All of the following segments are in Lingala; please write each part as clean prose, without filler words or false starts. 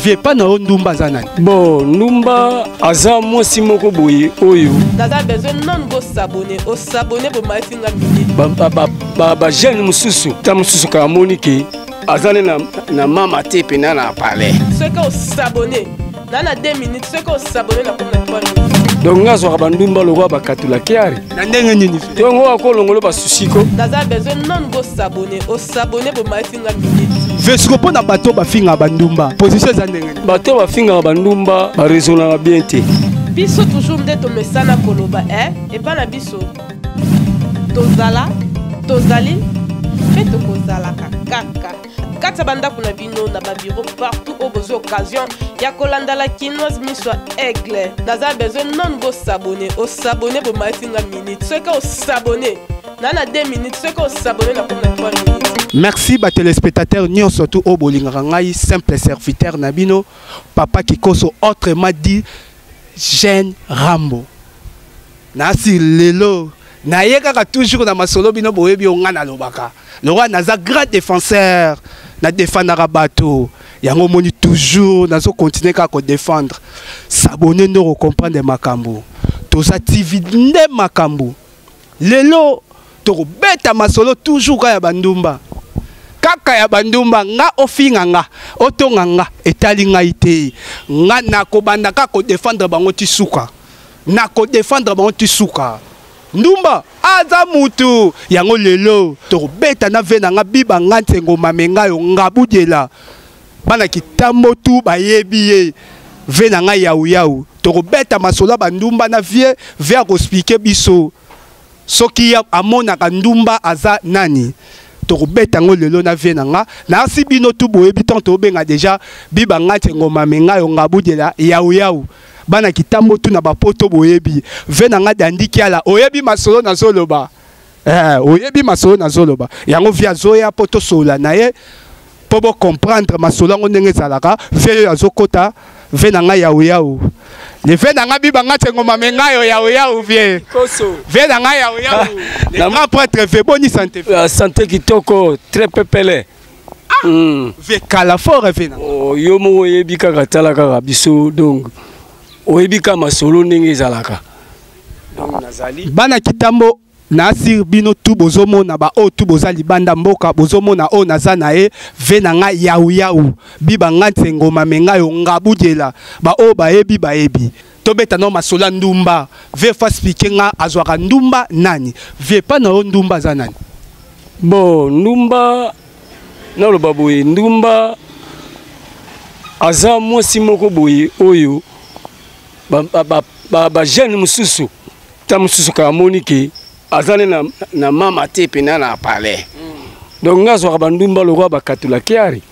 Vie pa na yo, ndumba aza nani? Bon, ndumba aza mwasi moko boye oyo Naza besoin nanu bosabone, osabone, bomaisi nga minute. Bajeune mosusu ta mosusu kaka amoni ke aza ne na mama te mpena na palais. Soki osabone na 2 minutes, soki osabone na komi na 3 minutes. Donc nga azwaka bandumba lokola bakatula kiare. Na ndenge nini? Donc oyo akolongolo basusiko. Naza besoin nanu bosabone, osabone, bomaisi nga minute. Vie, siko mpo na bato bafingaka bandumba, position eza ndenge nini? Bato bafingaka bandumba baraisonnaka bien te. Biso toujours nde tomesana koloba epa na biso, tozala, tozali mpe tokozalaka kaka kati ya bandako na bino, na babureau, partout oyo bozwi occasion ya kolanda La Kinoise Miso ya Aigle. Naza besoin nanu bosabone, osabone, bomaisi nga minute. Soki osabone na 2 minutes, soki osabone na komi na 3 minutes. Merci batéléspectateur nyonso tu oyo bolingaka ngai, simple serviteur na bino, Papa Kikoso, autrement dit Jeune Rambo. Nasi lelo naye kaka toujours na masolo. Bino boyebi yo, ngai nalobaka lokola naza grand défenseur, nadefendaka bato. Yango omoni, toujours nazocontinue kaka kodéfendre. S'abonner nde okocomprendre makambo. Toza TV nde makambo. Lelo tokobeta masolo toujours kaka ya bandumba, kaka ya bandumba. Nga ofinga nga, otonga nga, etali ngai te. Nga nakobanda kaka kodéfendre bango ti suka, nakodéfendre bango ti suka. Ndumba aza mutu. Yango lelo tokobeta na vieux na nga Biba nga Nsengo Mame ngai yo ngabudela. Bana kitambo tu bayebi ye, vieux na ngai Yawuyawu. Tokobeta masolo ya bandumba na vieux. Vieux akoexpliquer biso soki amonaka ndumba aza nani. Tokobeta yango lelo na vieux na nga. Nasi bino tu boyebi ntango tobenga déjà Biba nga Nsengo Mame ngai yo ngabudela Yawuyawu. Bana kitambo tu na bapoto boyebi vieux na nga Dandi Kiala. Oyebi masolo nazoloba, oyebi masolo nazoloba. Yango vieux azoya mpo tosolola na ye, mpo bocomprendre masolo yango ndenge ezalaka. Vieux oyo azokota, vieux na ngai Yawuyawu, le vieux na ngai Biba nga Nsengo Mame ngai oyo Yawuyawu. Vieux, vieux na ngai Yawuyawu, le grand prêtre. Vieux, boni santé? Santé kitoko, très pepele. Vieux, kala fort, vieux na Oh, yo moko oyebi kaka, tala kaka biso. Donc oyebi kaka masolo ndenge ezalaka. Donc nazali Bana kitambo, nasir bino tu bozomona, baoyo tu boza libanda mboka bozomona oyo naza na ye, vieux na ngai Yawuyawu Biba nga Nsengo Mame ngai yo ngabudela. Baoyo bayebi, bayebi. Tobeta nao masolo ya ndumba. Vieux fa expliquer nga azwaka ndumba nani. Vieux, pa na yo ndumba aza nani? Bon, ndumba, naloba boye, ndumba aza mwasi moko boye oyo bajeune mosusu ta mosusu kaka amoni ke aza ne na mama te mpena na palais. Donc nga azwaka bandumba lokola bakatula kiari.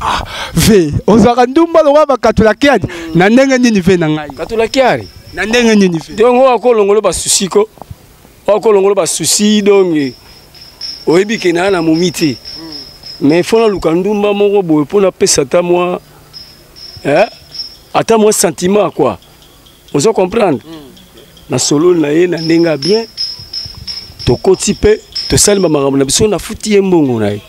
Ah, vieux, ozwaka ndumba lokola bakatula kiadi na ndenge nini, vieux na ngai? Katula kiari. Na ndenge nini, vieux? Donc oyo akolongolo basusi ko, oyo akolongolo basusi. Donc oyebi ke naa na momi te, mais fo naluka ndumba moko boye mpo napesa ata mwa ata mwa sentiment quoi, ozo comprendre? Na sololi na ye na ndenge ya bien, tokoti mpe tosali bamakambo na biso, nafuti ye mbongo na ye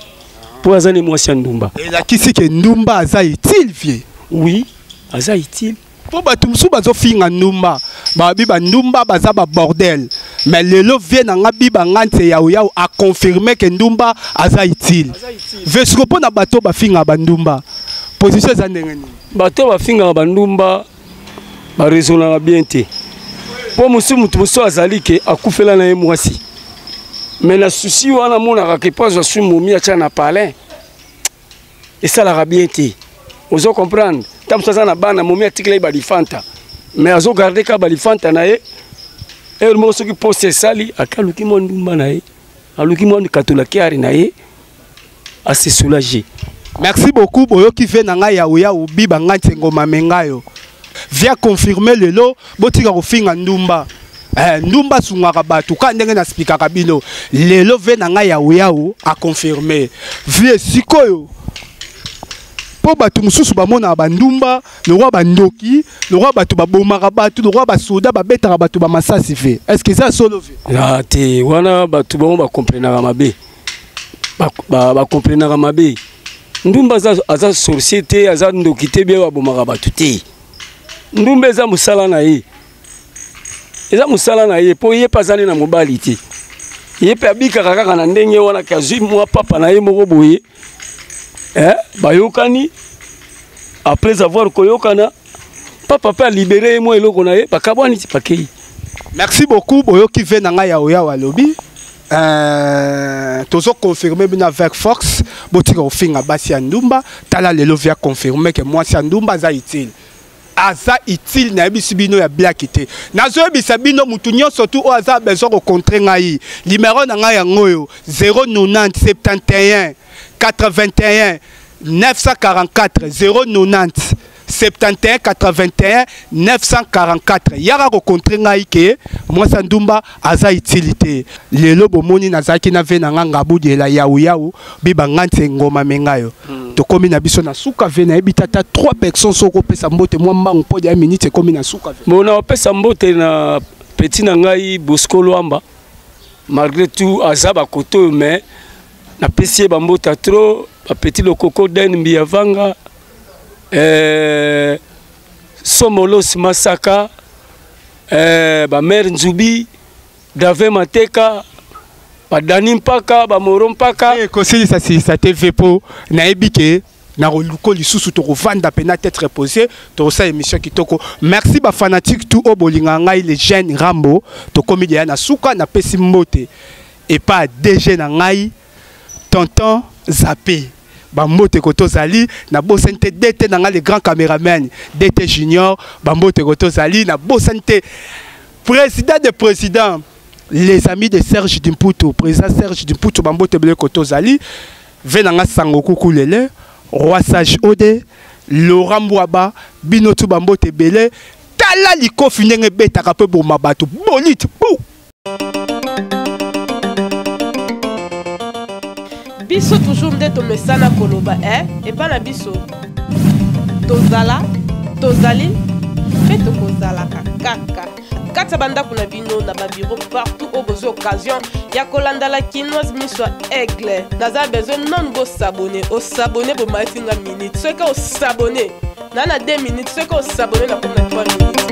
mpo aza ne mwasi ya ndumba. Elakisi ke ndumba aza utile, vieux? Oui, aza utile. Mpo bato mosusu bazofinga ndumba, babi bandumba baza babordel, mais lelo vieux na nga Biba nga Nse Yawuyawu aconfirme ke ndumba aza utile. Vieux, siko mpo na bato bafingaka bandumba, position eza ndenge nini? Bato bafingaka bandumba baraisonnaka bien te, mpo mosusu, motu mosusu azali ke akufela na ye mwasi, mais na susi wana amonaka ke mpo azwa su momi atya na palin, esalaka bien te, ozo comprendre? Ta mosusu aza na bana, momi atikela ye balifanta, mais azogarde kaka balifanta na ye. Heure moko soki poste esali, ake aluki mwa ndumba na ye, aluki mwa katola kiari na ye, ase soulager. Merci beaucoup. Boyoki vieux na ngai Yawuyawu Biba nga Nsengo Mame ngai. Vieux confirmer lelo, botika kofinga ndumba. Ndumba asungaka bato ka ndenge naspikaka bino. Lelo vieux na ngai Yawuyawu aconfirme. Vieux, sikoyo mpo bato mosusu bamonaka bandumba lokola bandoki, lokola bato babomaka bato, lokola basoda babetaka bato bamasasi, vieux, est ce que eza solo, vieux? Ah, te, wana bato bango bakomprenaka mabe, bakomprenaka mabe. Ndumba aza sorcier te, aza ndoki te, bien abomaka bato te. Ndumba eza mosala na ye, eza mosala na ye, mpo ye mpe aza nde na mobali te. Ye mpe abikaka kaka na ndenge wana, ke azwi mwa papa na ye moko boye, bayokani. Après avoir koyokana, papa mpe alibere ye mwa eloko na ye, bakabwani ti bakei. Merci beaucoup. Boyoki ve na ngai ya oya alobi, tozo confirmer bino avec force, botika kofinga basi ya ndumba. Tala lelo via confirmer ke mwasi ya ndumba aza utile, aza utile. Nayebisi bino ya blague te, nazoyebisa bino. Mutu nyonso tu oyo aza besoin kocontrer ngai, numéro na ngai yango oyo: 090 71 81 944, 090 71 81 944. Yaka kocontrer ngai ke mwasi ya ndumba aza utile te. Lelo bomoni nazalaki na ve na nga Ngabudiela Yawuyawu bibanga nti ngoma menga yo. Tokomi na biso na suka. Ve, nayebi tata 3 personnes, soki okopesa mbote mwa mbangu mpo ya minute ekomi na suka, ve. Bon, naopesa mbote na petit na ngai Bosco Lwamba. Malgré tout aza bakoto oyo, mais napesi ye bambote trop. Bapeti lokoko Den Mbiyavanga, Somolos Masaka, bamare Nzubi, Dave Mateka, badani Mpaka, bamoro Mpaka. Kosilisa silisa te ve, mpo nayebi ke na koluka lisusu, tokovanda mpena tête reposée, tokosala émission kitoko. Merci bafanatique tout oyo bolingaka ngai, le jeune Rambo. Tokomi deya na suka. Napesi mbote epa DG na ngai, tonton Zape, bambote ko tozali. Nabosani te DT na ngai, le grand caméraman DT Junior, bambote ko tozali. Nabosani te président de président, les amis de Serge Dimputu, président Serge Dimputu, bambote ebele ko tozali. Ve na nga Sango Kuku Lele, roi sage ode Laurent Mbwaba, bino tu bambote ebele. Tala likofi ndenge ebetaka mpe boma bato bolite bu. Biso toujours nde tomesana koloba epa na biso, tozala, tozali mpe tokozalaka kaka kati ya bandako na bino, na babiro, partout oyo bozwi occasion ya kolandala Kinoise Miso ya Aigle. Naza besoin nanu bos'abonner. Os'abonner, bomalisi nga minute. Soki os'abonner na 2 minutes, soki os'abonner na komi na 3 minutes.